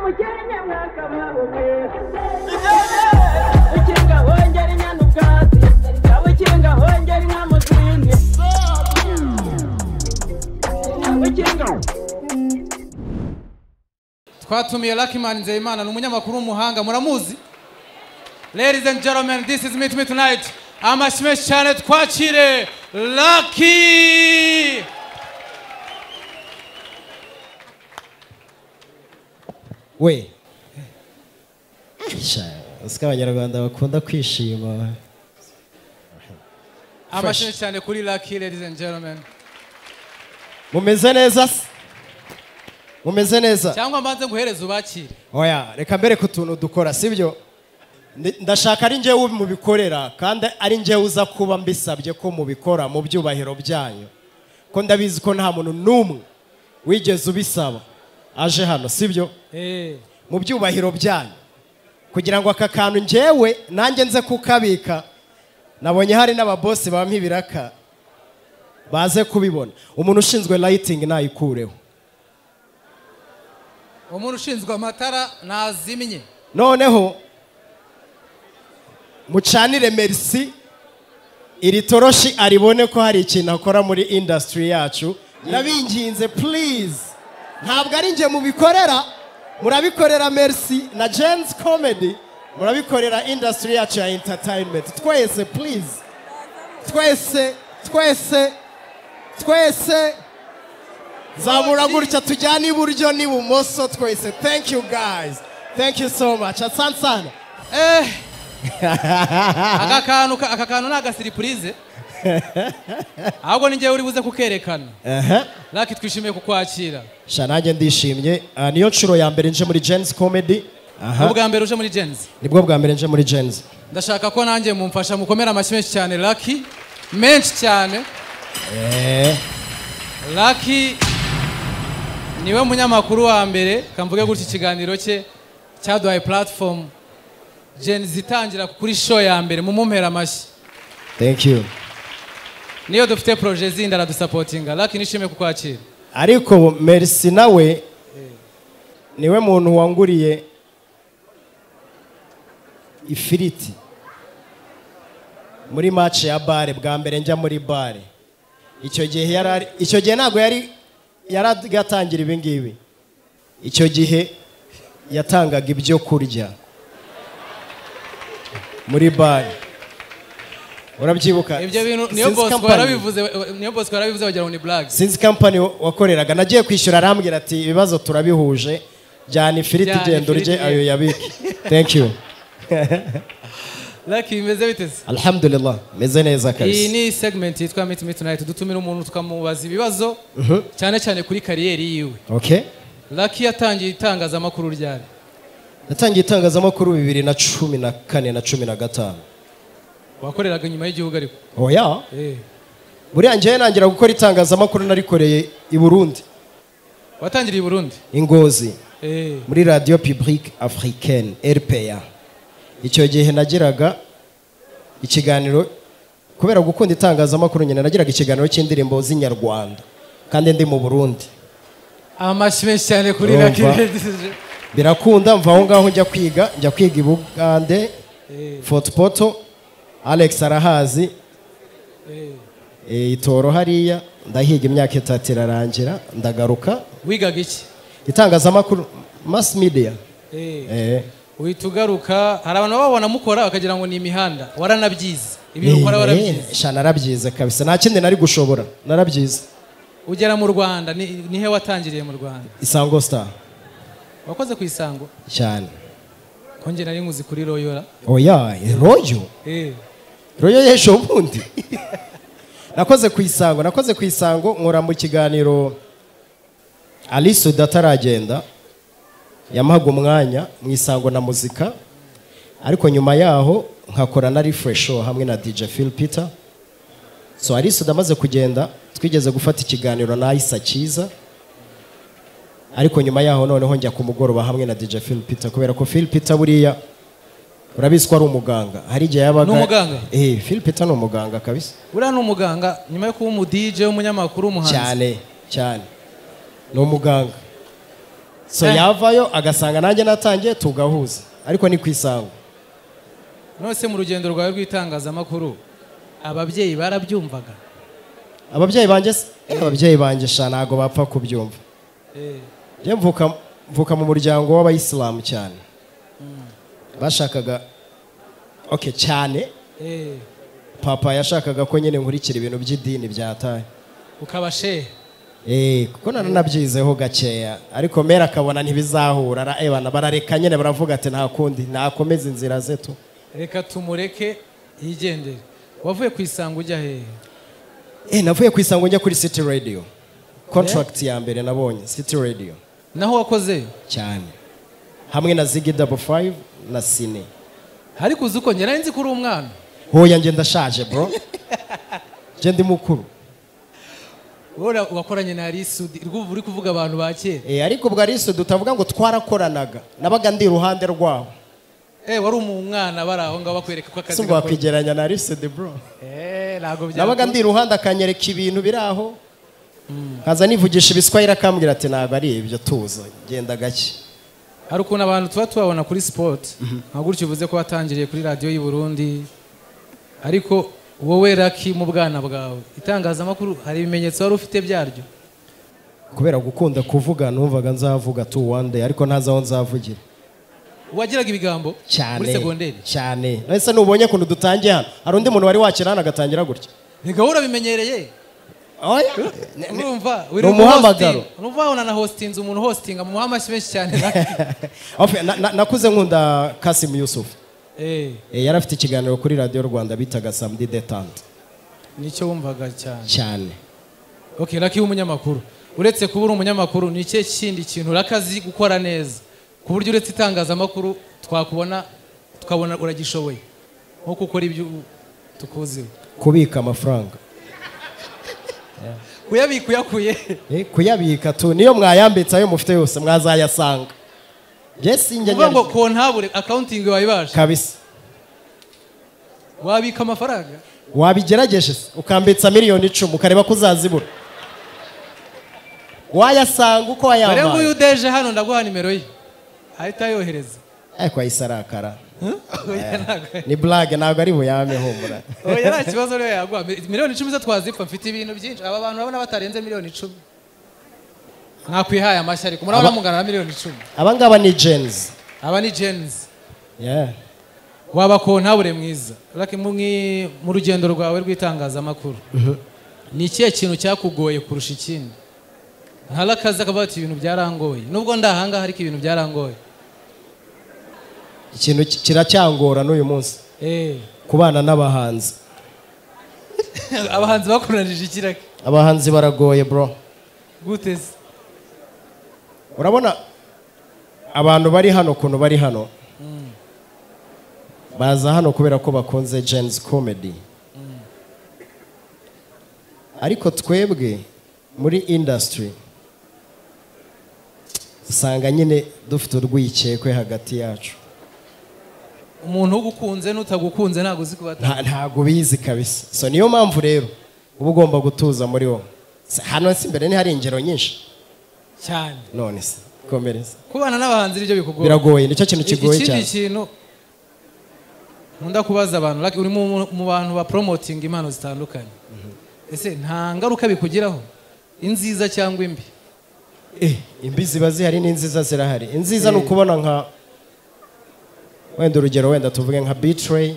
umukenye mwakababumwe ukinga hongera inyana ubwatsi ukinga hongera inka mu zindi ukinga. Twatumiye Lucky Nzeyimana, ni umunyamakuru w'umuhanga, muramuzi. Ladies and gentlemen, this is Meet Me Tonight. Amashyi menshi cyane twakire Lucky. We usiko abanyarwanda bakunda kwishima. Amashyi menshi cyane kuri Lucky, ladies and gentlemen. Mumeze neza? Mumeze neza? Cyangwa mbanze nguhereze ubakire? Oya, reka mbere ku tuntu dukora, sibyo? Ndashaka ari njyewe mubikorera kandi ari njyewe uza kuba mbisabye ko mubikora mu byubahiro byanyu, ko ndabizi ko nta muntu n'umwe wigeze ubisaba aje hano, sibyo? Mu byubahiro byanyu, kugira ngo aka kantu njyewe nanjye nze kukabika. Nabonye hari n'ababosi bampa ibiraka baze kubibona. Umuntu ushinzwe lighting nayikureho, umuntu ushinzwe amatara nazimye. Noneho mucanire Merci iri toroshi aribone ko hari ikintu akora muri industry yacu. Ndabinginze please, ntabwo ari nje mubikorera, murabikorera Merci na Gen-Z Comedy, murabikorera industry yacu ya entertainment. Twese please, twese twese twese zamura gutya tujyane iburyo n'ibumoso twese. Thank you guys, thank you so much, asante sana. Aka kantu ni agasiripurize, ahubwo ni njyewe uri buze kukerekana. Lucky, twishimiye kukwakira. Sha nanjye ndishimye. Niyo nshuro ya mbere nje muri Gen-Z Comedy. Ubwa mbere uje muri Gen-Z? Nibwo bwa mbere nje muri Gen-Z. Ndashaka ko nanjye mumfasha mukomera amashyi menshi cyane Lucky, menshi cyane. Lucky niwe munyamakuru wa mbere, kamvuge gutya, ikiganiro cye cyaduhaye platform Gen-Z itangira kuri show ya mbere, mumumpera amashyi. Thank you. Niyo dufite projet zindi aradusapotinga. Lucky, nishimiye kukwakira. Ariko Merci nawe niwe muntu wanguriye ifiriti muri match ya bare bwa mbere njya muri bare. Icyo gihe yarari, icyo gihe ntago yari yaragatangira ibi ngibi. Icyo gihe yatangaga ibyo kurya muri bare. Urabyibuka? Ibyo bintu niyo Bosco yarabivuze, niyo Bosco yarabivuze bagira ngo ni blague. Sinzi company wakoreraga, nagiye kwishyura arambwira ati ibibazo turabihuje, jyana ifiriti genda urye ayo yabike. Thank you. Lucky, bimeze bite? Alhamdulillah, meze neza kabisa. Iyi ni segment yitwa Meet Me Tonight, dutumira umuntu tukamubaza ibibazo cyane cyane kuri kariyeri yiwe. Okay. Lucky yatangiye itangazamakuru ryari? Natangiye itangazamakuru 2014 na 15. Wakoreraga nyuma y'igihugu ariko? Oya. Buriya njyewe nangira gukora itangazamakuru narikoreye i Burundi. Watangiriye i Burundi? Ingozi. Muri Radio Publique Africaine RPA. Icyo gihe nagiraga ikiganiro, kubera gukunda itangazamakuru nyine nagiraga ikiganiro cy'indirimbo z'inyarwanda kandi ndi mu Burundi. Amashyi menshi cyane kuri Lucky. Birakunda, mva aho ngaho njya kwiga, njya kwiga i Bugande, Fort Portal, Alex arahazi. Itoro hariya, ndahiga imyaka 3 irarangira, ndagaruka. Wigaga iki? Itangazamakuru, mass media. Uhita ugaruka, hari abantu babona mukora bakagira ngo ni imihanda, waranabyize ibintu ukora, warabyize? Sha narabyize kabisa, nta kindi nari gushobora, narabyize. Ugera mu Rwanda, ni he watangiriye mu Rwanda? Isango Star. Wakoze ku Isango? Cyane. Ko njye nari nkuzi kuri Royal. Oya, Royal? Royal y'ejo bundi. Nakoze ku Isango, nakoze ku Isango nkora mu kiganiro Alice udataragenda, yampaga umwanya mu Isango na muzika, ariko nyuma yaho nkakora na Refresh Show hamwe na DJ Phil Peter. So Alice udamaze kugenda twigeze gufata ikiganiro na Aisa Cyiza, ariko nyuma yaho noneho njya ku mugoroba hamwe na DJ Phil Peter, kubera ko Phil Peter buriya urabizi ko ari umuganga, hari igihe yabaga Ni umuganga? Phil Peter ni umuganga kabisa. Buriya ni umuganga nyuma yo kuba umu DJ, umunyamakuru, umuhanzi. Cyane cyane ni umuganga. So yavayo agasanga nanjye natangiye tugahuza, ariko ni ku Isango. None mu rugendo rwawe rw'itangazamakuru ababyeyi barabyumvaga? Ababyeyi banjye ababyeyi banjye sha ntago bapfa kubyumva. Njye mvuka mu muryango w'abayisilamu cyane. Bashakaga okay cyane. Papa yashakaga ko nyine nkurikira ibintu by'idini byataye. Ukaba shehe? Kuko naranabyizeho gakeya, ariko mera akabona ntibizahura, ebana barareka nyine baravuga ati nta kundi nakomeza inzira zetu. Reka tumureke yigendere. Wavuye ku Isango ujya hehe? Navuye ku Isango njya kuri City Radio. Contract ya mbere nabonye City Radio. Naho wakoze? Cyane. Hamwe na Ziggy 55 na Sine. Ariko uzi uko njye nari nzi ko uri umwana. Hoya njye ndashaje bro. Njye ndi mukuru. Wowe wakoranye na Alisudi, uri kuvuga abantu ba kera. Ariko ubwo Alisudi utavuga ngo twarakoranaga, nabaga ndi iruhande rwabo. Wari umwana bari aho ngaho bakwereka ko akazi gakorwa. Wakwigeranya na Alisudi bro. Ntago byakunda. Nabaga ndi iruhande akanyereka ibintu biri aho. Nkaza nivugisha ibiswahili akambwira ati ntabwo ari ibyo, tuza genda gake. Hari ukuntu abantu tuba tubabona kuri sport, nka gutyo uvuze ko watangiriye kuri radio y'u Burundi, ariko wowe Lucky mu bwana bwawe itangazamakuru hari ibimenyetso wari ufite byaryo? Kubera gukunda kuvuga numvaga nzavuga tu one day, ariko ntazi aho nzavugira. Wagiraga ibigambo muri segonderi? Cyane. Nahise nubonye ukuntu dutangiye hano, hari undi muntu wari wakira hano agatangira gutya. Reka wowe urabimenyereye. Oya, urumva uri umuhamagaro. Urumva wabona na hostinze umuntu hostinga mu amashyi menshi cyane. Nakuze nkunda Kasim Yusuf. Yari afite ikiganiro kuri Radio Rwanda bitaga Samedi Détente. Nicyo wumvaga cyane. Cyane. Okay, Lucky w'umunyamakuru. Uretse kuba uri umunyamakuru ni ikihe kindi kintu urakazi gukora neza ku buryo uretse itangazamakuru twakubona tukabona uragishoboye nko gukora ibyo tukuziho? Kubika amafaranga. Kuyabika uyakuye? Kuyabika tu, niyo mwayambitse ayo mufite yose mwazayasanga. Yes, njye ngo kontabure accounting wayibasha kabisa. Wabika amafaranga? Wabigerageje ukambitsa miliyoni 10 ukareba ko uzazibura. Wayasanga uko wayambaye. Bare nguyu deje hano ndaguha nimero ye. Ahita yohereza. Ariko ayisarakara. Ni blague ntabwo ari buyame humura. Oya nta kibazo rero yaguha miliyoni 10 zo twazipfa, mfite ibintu byinshi. Aba bantu urabona batarenze miliyoni 10. Mwakwihaye amashyi ariko murabona mungana na miliyoni 10. Aba ngaba ni gens. Aba ni gens. Yeah. Waba kontabure mwiza. Lucky mu rugendo rwawe rw'itangazamakuru. Ni ikihe kintu cyakugoye kurusha ikindi? Nka Lucky aza akavuga ati ibintu byarangoye. Nubwo ndahanga ariko ibintu byarangoye. Ikintu kiracyangora n'uyu munsi. Kubana n'abahanzi. Abahanzi bakunanije iki Lucky? Abahanzi baragoye bro. Gute se? Urabona abantu bari hano kuntu bari hano baza hano kubera ko bakunze Gens Comedy. Ariko twebwe muri industry usanga nyine dufite urwikekwe hagati yacu. Umuntu ugukunze n'utagukunze ntago uzi kubata. Ntago bizi kabisa. So niyo mpamvu rero uba ugomba gutuza muri wo. Hano si imbere ni hari ingero nyinshi cyane. None se komereza. Kubana n'abahanzi nibyo bikugoye. Biragoye, nicyo kintu kigoye cyane. Ikindi kintu nkunda kubaza abantu, Lucky uri mu bantu ba promoting impano zitandukanye. Ese nta ngaruka bikugiraho inziza cyangwa imbi? Imbi ziba zihari n'inziza zirahari. Inziza ni ukubona nka wenda urugero wenda tuvuge nka Betray,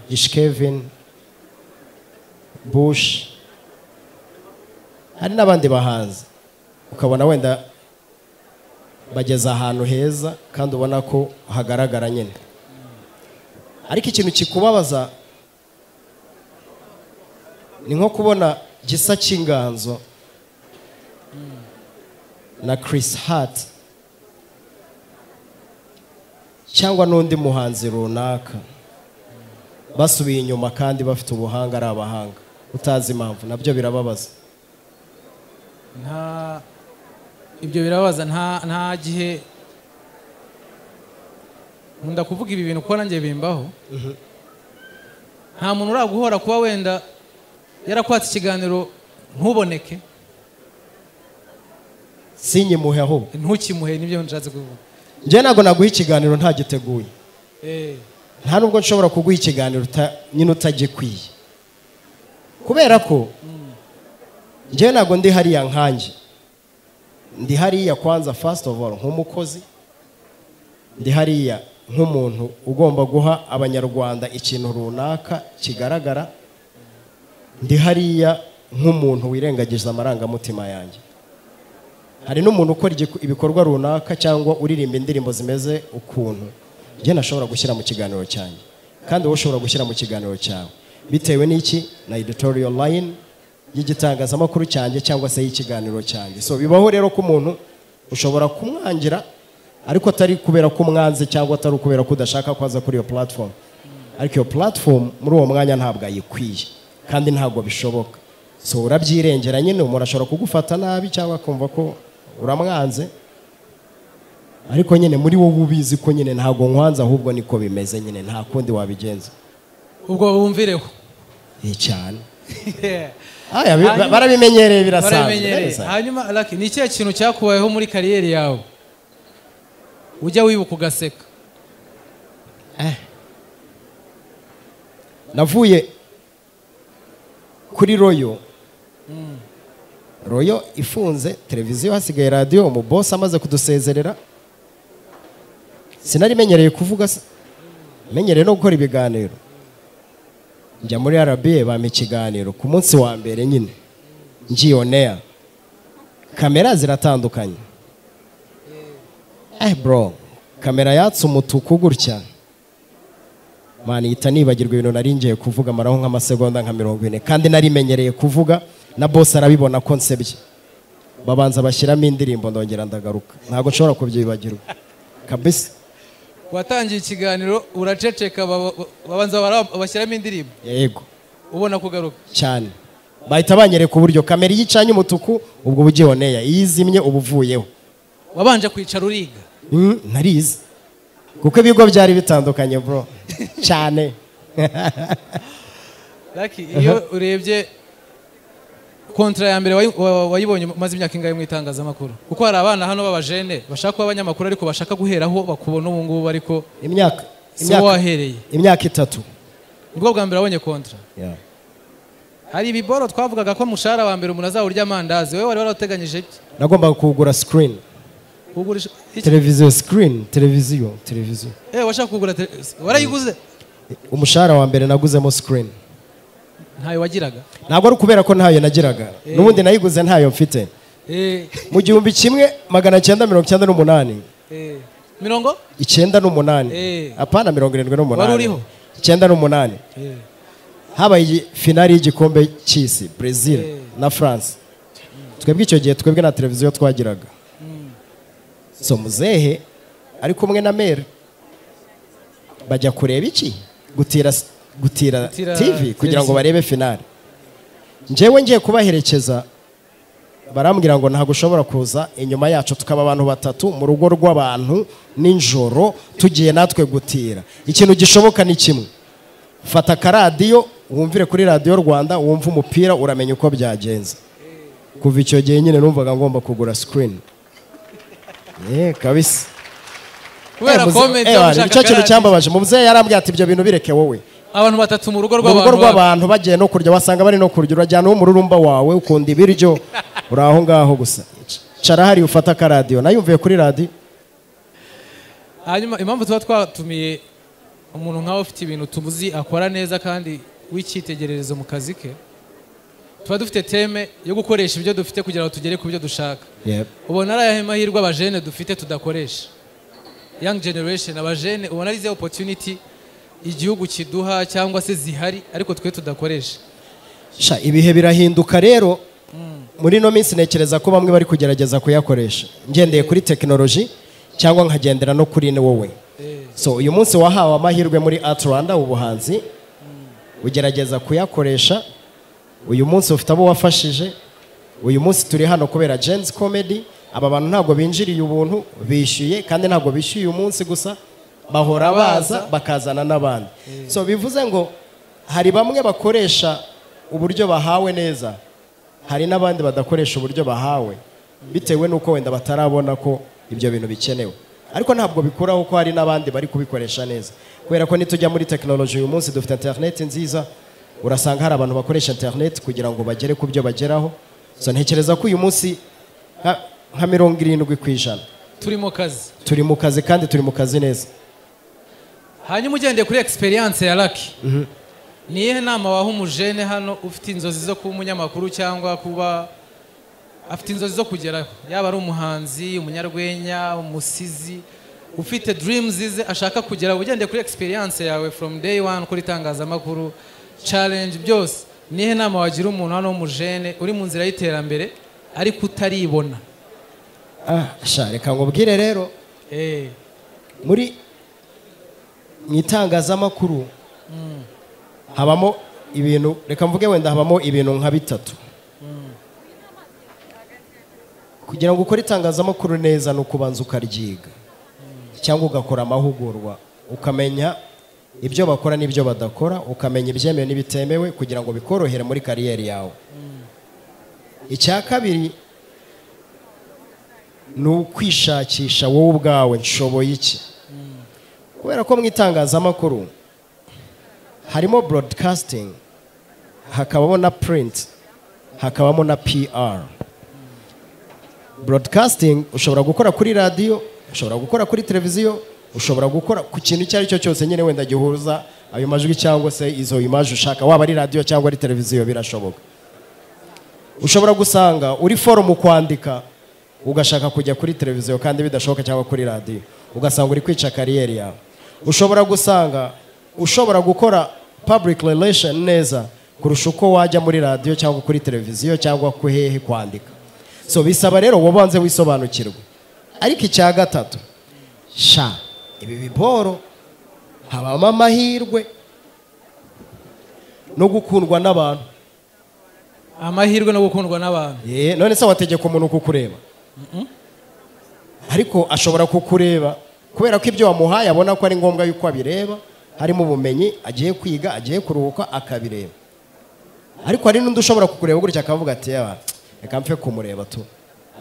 Ishkevin, Bush, hari n'abandi bahanzi ukabona wenda bageze ahantu heza kandi ubona ko hagaragara nyine. Ariko ikintu kikubabaza ni nko kubona Gisa cy'Inganzo na Chris Hart cyangwa n'undi muhanzi runaka basubiye inyuma kandi bafite ubuhanga ari abahanga utazi impamvu, nabyo birababaza. Nta ibyo birababaza. Nta gihe nkunda kuvuga ibi bintu kuko nanjye bimbaho. Nta muntu uraguhora kuba wenda yarakwatse ikiganiro ntuboneke. Sinyimuhe ahubwo. Ntukimuhe, nibyo nshatse kuvuga. Njye ntabwo naguha ikiganiro ntagiteguye. Nta nubwo nshobora kuguha ikiganiro nyine utagikwiye. Kubera ko njye ntabwo ndi hariya nkanjye. Ndi hariya kwanza first of all nk'umukozi. Ndi hariya nk'umuntu ugomba guha abanyarwanda ikintu runaka kigaragara. Ndi hariya nk'umuntu wirengagiza amarangamutima yanjye. Hari n'umuntu ukora ibikorwa runaka cyangwa uririmba indirimbo zimeze ukuntu njye nashobora gushyira mu kiganiro cyanjye, kandi wowe ushobora gushyira mu kiganiro cyawe bitewe n'iki na editorial line y'igitangazamakuru cyanjye cyangwa se y'ikiganiro cyanjye. So bibaho rero ko umuntu ushobora kumwangira ariko atari kubera ko umwanze cyangwa atari kubera ko udashaka kwaza kuri iyo platform, ariko iyo platform muri uwo mwanya ntabwo ayikwiye kandi ntabwo bishoboka. So urabyirengera nyine, umuntu ashobora kugufata nabi cyangwa akumva ko uramwanze, ariko nyine muri wowe ubizi ko nyine ntabwo nkwanze, ahubwo niko bimeze nyine, nta kundi wabigenza. Ubwo bumvireho cyane. Aya barabimenyereye, birasanzwe. Hanyuma Lucky, ni ikihe kintu cyakubayeho muri kariyeri yawe ujya wibuka ugaseka? Navuye kuri Royo. Royo ifunze, televiziyo hasigaye radio, mu boss amaze kudusezerera. Sinari menyereye kuvuga, menyereye no gukora ibiganiro. Njya muri RBA bampa ikiganiro ku munsi wa mbere nyine njiyonea. Kamera ziratandukanye. Bro, kamera yatse umutuku gutya. Mani ita nibagirwa ibintu nari ngiye kuvuga maraho nk'amasegonda nka 40, kandi nari menyereye kuvuga na boss arabibona ko nsebye. Babanza bashyiramo indirimbo ndongera ndagaruka. Ntabwo nshobora kubyibagirwa kabisa. Watangiye ikiganiro uraceceka, babanza bashyiramo indirimbo. Yego. Ubona kugaruka cyane. Bahita banyereka uburyo kamera yicanye umutuku ubwo bugihoneye, iyizimye ubuvuyeho. Wabanje kwicara uriga? Narize. Kuko ibigo byari bitandukanye bro. Cyane. Lucky, iyo urebye kontra ya mbere wayibonye maze imyaka ingahe mu itangazamakuru? Kuko hari abana hano b'abajene bashaka kuba abanyamakuru ariko bashaka guheraho bakubona ubu ngubu, ariko imyaka wahereye imyaka 3 nibwo bwa mbere wabonye kontra. Hari ibiboro twavugaga ko mushahara wa mbere umuntu azawurya amandazi, wowe wari warateganyije iki? Nagombaga kugura screen. Kugurisha televiziyo screen, televiziyo. Washaka kugura, warayiguze? Umushahara wa mbere naguzemo screen. Ntayo wagiraga? Ntabwo ari kubera ko ntayo nagiraga, n'ubundi nayiguze ntayo mfite. Mu 1998. Mirongo? 98. Apana 78. Wari uriho? 98. Habaye finali y'igikombe cy'isi, Brazil na France. Twebwe icyo gihe twebwe na televiziyo twagiraga. So muzehe ari kumwe na mere bajya kureba iki? Gutira TV kugira ngo barebe finale. Njyewe ngiye kubaherekeza barambwira ngo ntabwo ushobora kuza inyuma yacu, tukaba abantu batatu mu rugo rw'abantu ninjoro tugiye natwe gutira. Ikintu gishoboka ni kimwe, fata karadiyo wumvire kuri Radio Rwanda, wumve umupira uramenya uko byagenze. Kuva icyo gihe nyine numvaga ngomba kugura screen. Kabisa. Kubera comment y'ushaka. Icyo kintu cyambabaje, mubyeyi yarambwiye ati ibyo bintu bireke wowe. Abantu batatu mu rugo rw'abantu bagiye no kurya, wasanga bari no kurya, urajyana uwo mururumba wawe ukunda ibiryo uraho ngaho gusa. Cara hari ufata ka radio, nayumviye kuri radio. Hanyuma impamvu tuba twatumiye umuntu nkawe ufite ibintu tubuzi akora neza kandi w'icyitegererezo mu kazi ke, tuba dufite teme yo gukoresha ibyo dufite kugira ngo tugere ku byo dushaka. Ubona ari ayahe mahirwe abajene dufite tudakoresha? Young generation, abajene ubona ari izihe opportunity igihugu kiduha cyangwa se zihari ariko twe tudakoresha? Sha, ibihe birahinduka rero. Muri no minsi ntekereza ko bamwe bari kugerageza kuyakoresha. Ngendeye kuri technology cyangwa nkagendera no kuri ne wowe. So uyu munsi wahawe amahirwe muri Art Rwanda ubuhanzi, ugerageza kuyakoresha. Uyu munsi ufite abo wafashije. Uyu munsi turi hano kubera Gen-Z Comedy. Aba bantu ntabwo binjiriye ubuntu, bishyuye, kandi ntabwo bishyuye uyu munsi gusa, bahora baza bakazana n'abandi. So bivuze ngo hari bamwe bakoresha uburyo bahawe neza, hari n'abandi badakoresha uburyo bahawe. bitewe n'uko wenda batarabona ko ibyo bintu bikenewe. Ariko ntabwo bikuraho ko hari n'abandi bari kubikoresha neza, kubera ko nitujya muri tekinoloji uyu munsi dufite internet nziza, urasanga hari abantu bakoresha internet kugira ngo bagere ku byo bageraho. So ntekereza ko uyu munsi nka 70% turi mu kazi, turi mu kazi kandi turi mu kazi neza. Hanyuma ugendeye kuri experience ya Lucky, ni iyihe nama waha umujene hano ufite inzozi zo kuba umunyamakuru cyangwa kuba afite inzozi zo kugeraho, yaba ari umuhanzi, umunyarwenya, umusizi, ufite dreams ze ashaka kugeraho, ugendeye kuri experience yawe from day one kuri itangazamakuru, challenge byose, ni iyihe nama wagira umuntu hano w'umujene uri mu nzira y'iterambere ariko utaribona? Sha reka nkubwire rero, muri mu itangazamakuru habamo ibintu, reka mvuge wenda habamo ibintu nka bitatu. Kugira ngo ukore itangazamakuru neza ni ukubanza ukaryiga cyangwa ugakora amahugurwa, ukamenya ibyo bakora n'ibyo badakora, ukamenya ibyemewe n'ibitemewe kugira ngo bikorohere muri kariyeri yawe. Icya kabiri ni ukwishakisha wowe ubwawe, nshoboye iki? Kubera ko mu itangazamakuru harimo broadcasting, hakabamo na print, hakabamo na PR. Broadcasting ushobora gukora kuri radio, ushobora gukora kuri televiziyo, ushobora gukora ku kintu icyo ari cyo cyose nyine wenda gihuza ayo majwi cyangwa se izo image ushaka, waba ari radio cyangwa ari televiziyo birashoboka. Ushobora gusanga uri forum kwandika ugashaka kujya kuri televiziyo kandi bidashoboka, cyangwa kuri radio ugasanga uri kwica kariyeri yawe. Ushobora gusanga ushobora gukora public relation neza kurusha uko wajya muri radio cyangwa kuri televiziyo cyangwa ku hehe kwandika. So bisaba rero wabanze wisobanukirwe. Ariko icya gatatu, sha ibi biboro habamo amahirwe no gukundwa n'abantu. Amahirwe no gukundwa n'abantu. None se wategeka umuntu kukureba? Ariko ashobora kukureba kubera ko ibyo wamuhaye abona ko ari ngombwa yuko abireba, harimo ubumenyi agiye kwiga, agiye kuruhuka akabireba. Ariko hari n'undi ushobora kukureba gutya akavuga ati yaba reka mfe kumureba tu.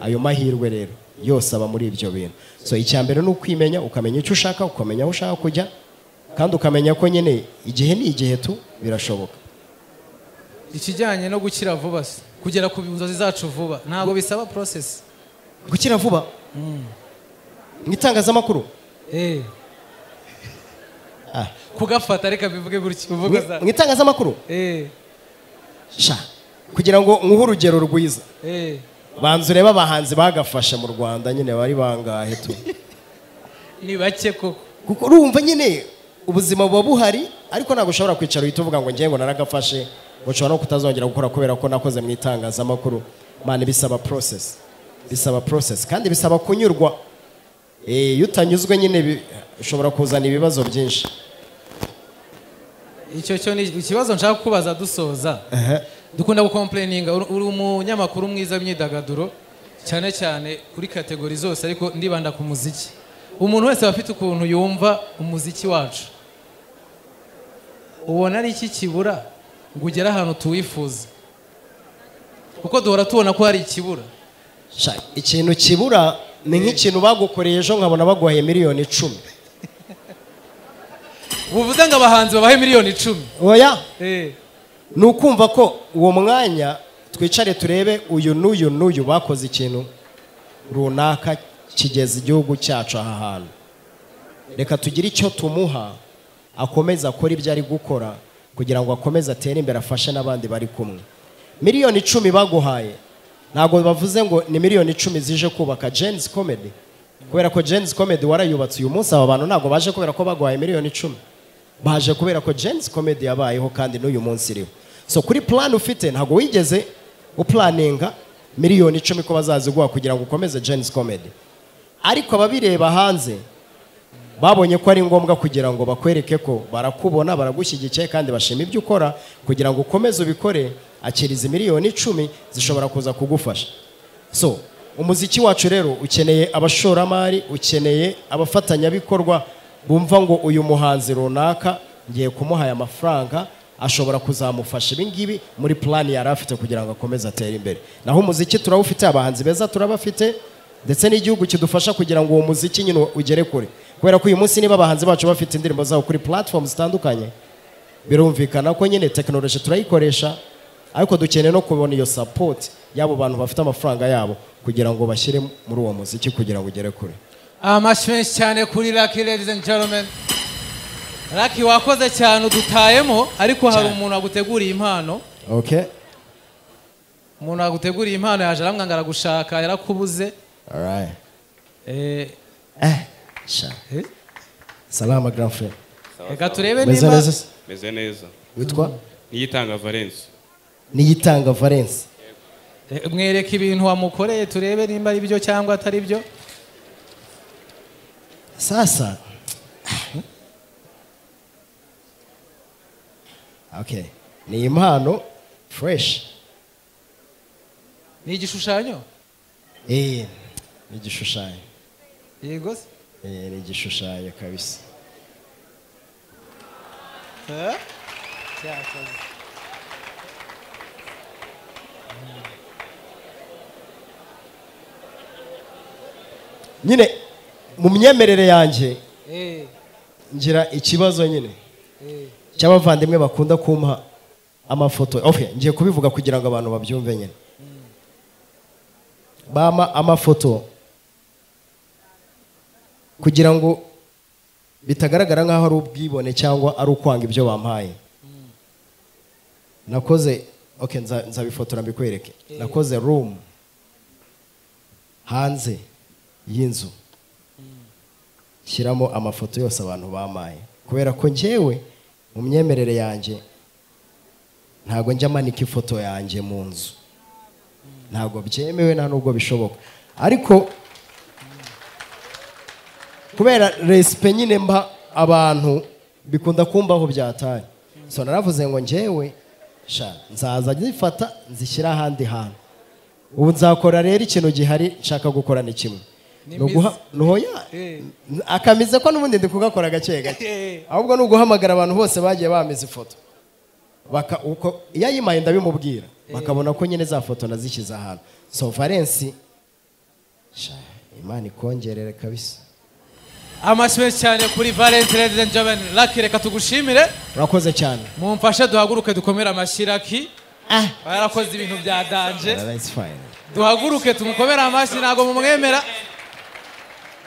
Ayo mahirwe rero yose aba muri ibyo bintu. So icya mbere ni ukwimenya, ukamenya icyo ushaka, ukamenya aho ushaka kujya, kandi ukamenya ko nyine igihe ni igihe tu birashoboka. Ikijyanye no gukira vuba se, kugera ku nzozi zacu vuba, ntabwo bisaba process. Gukira vuba mu itangazamakuru kugafata, reka bivuge gutya uvuga za mu itangazamakuru sha kugira ngo nkuhe urugero rwiza, banza urebe abahanzi bagafashe mu Rwanda nyine bari bangahe tu. Ni bake koko, kuko urumva nyine ubuzima buba buhari, ariko ntabwo ushobora kwicara uhita uvuga ngo ngiye ngo naragafashe, ngo nshobora no kutazongera gukora kubera ko nakoze mu itangazamakuru. Man, bisaba process, bisaba process kandi bisaba kunyurwa. Iyo utanyuzwe nyine ushobora kuzana ibibazo byinshi. Icyo cyo ni ikibazo nshaka kubaza dusoza. Dukunda gucomplaininga, uri umunyamakuru mwiza w'imyidagaduro cyane cyane kuri kategori zose, ariko ndibanda ku muziki. Umuntu wese afite ukuntu yumva umuziki wacu, ubona ari iki kibura ngo ugere ahantu tuwifuza? Kuko duhora tubona ko hari ikibura. Ikintu kibura ni nk'ikintu bagukoreye ejo nkabona baguhaye miliyoni 10. Buvuze ngo abahanzi babahe miliyoni 10? Oya. Ni ukumva ko uwo mwanya twicare turebe uyu n'uyu n'uyu bakoze ikintu runaka kigeza igihugu cyacu aha hantu, reka tugire icyo tumuha akomeza akora ibyo ari gukora kugira ngo akomeze atere imbere, afashe n'abandi bari kumwe. Miliyoni 10 baguhaye ntabwo bavuze ngo ni miliyoni 10 zije kubaka Gen-Z Comedy, kubera ko Gen-Z Comedy warayubatse uyu munsi. Aba bantu ntabwo baje kubera ko baguhaye miliyoni 10, baje kubera ko Gen-Z Comedy yabayeho kandi n'uyu munsi iriho. So kuri plan ufite ntabwo wigeze uplaninga miliyoni 10 ko bazaziguha kugira ngo ukomeze Gen-Z Comedy. Ariko ababireba hanze babonye ko ari ngombwa kugira ngo bakwereke ko barakubona, baragushyigikiye kandi bashima ibyo ukora, kugira ngo ukomeze ubikore. Akiriza miliyoni 10 zishobora kuza kugufasha. So umuziki wacu rero ukeneye abashoramari, ukeneye abafatanyabikorwa bumva ngo uyu muhanzi runaka ngiye kumuha aya mafaranga ashobora kuzamufasha ibi ngibi muri plan yari afite kugira ngo akomeze atere imbere. Naho umuziki turawufite, abahanzi beza turabafite, ndetse n'igihugu kidufasha kugira ngo uwo muziki nyine ugere kure, kubera ko uyu munsi niba abahanzi bacu bafite indirimbo zabo kuri platforms zitandukanye, birumvikana ko nyine technology turayikoresha, ariko dukeneye no kubona iyo support y'abo bantu bafite amafaranga yabo kugira ngo bashyire muri uwo muziki kugira ngo ugere kure. Amashyi menshi cyane kuri Lucky, ladies and gentlemen. Lucky, wakoze cyane udutayemo, ariko hari umuntu waguteguriye impano. Okay. Umuntu waguteguriye impano yaje aramwanga aragushaka, yarakubuze. All right. Sha. Salama grand frère. Reka turebe niba meze neza. Witwa? Niyitanga Valence. Niyitanga Valence. Mwereke ibintu wamukoreye turebe nimba ari byo cyangwa atari byo. Sasa. Okay. Ni impano fresh. Ni igishushanyo? Ni igishushanyo. Yego se? Ni igishushanyo kabisa. Cyakoze. Nyine mu myemerere yanjye ngira ikibazo nyine cy'abavandimwe bakunda kumpa amafoto. Okay, ngiye kubivuga kugira ngo abantu babyumve nyine. Bama amafoto kugira ngo bitagaragara nkaho ari ubwibone cyangwa ari ukwanga ibyo bampaye. Nakoze, okay, nzabifotora mbikwereke. Nakoze room hanze y'inzu, shyiramo amafoto yose abantu bamaye, kubera ko njyewe mu myemerere yanjye ntago njya manika ifoto yanjye mu nzu, ntago byemewe nta nubwo bishoboka. Ariko kubera respect nyine mba abantu bikunda kumbaho byataye, so naravuze ngo njyewe sha nzaza nzifata nzishyira ahandi hantu. Ubu nzakora rero ikintu gihari nshaka gukora ni kimwe, akamize ko n'ubundi ndi kugakora gake gake, ahubwo ni uguhamagara abantu bose bagiye bamiza ifoto, uko iyo ayimaye ndabimubwira, bakabona ko nyine za foto nazishyize ahantu. So Valence, sha Imana ikongerere kabisa. Amashyi menshi cyane kuri Valence, ladies and gentlemen. Lucky, reka tugushimire. Urakoze cyane. Mumfashe duhaguruke dukomere amashyi Lucky. Yarakoze ibintu bya danje. Duhaguruke tumukomere amashyi, ntago mumwemera.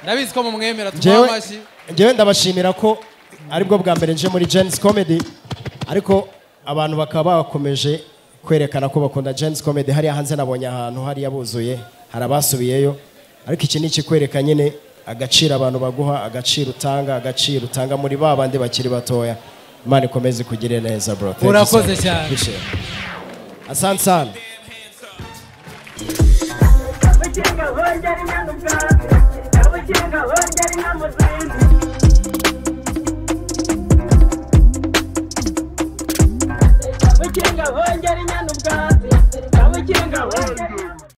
Ndabizi ko mumwemera, tumuhe amashyi. Njyewe ndabashimira ko aribwo bwa mbere nje muri Gen-Z Comedy, ariko abantu bakaba bakomeje kwerekana ko bakunda Gen-Z Comedy. Hariya hanze nabonye ahantu hariya buzuye, hari abasubiyeyo, ariko iki ni ikikwereka nyine agaciro abantu baguha, agaciro utanga muri ba bandi bakiri batoya. Imana ikomeze kugire neza bro. Urakoze cyane. Asante sana.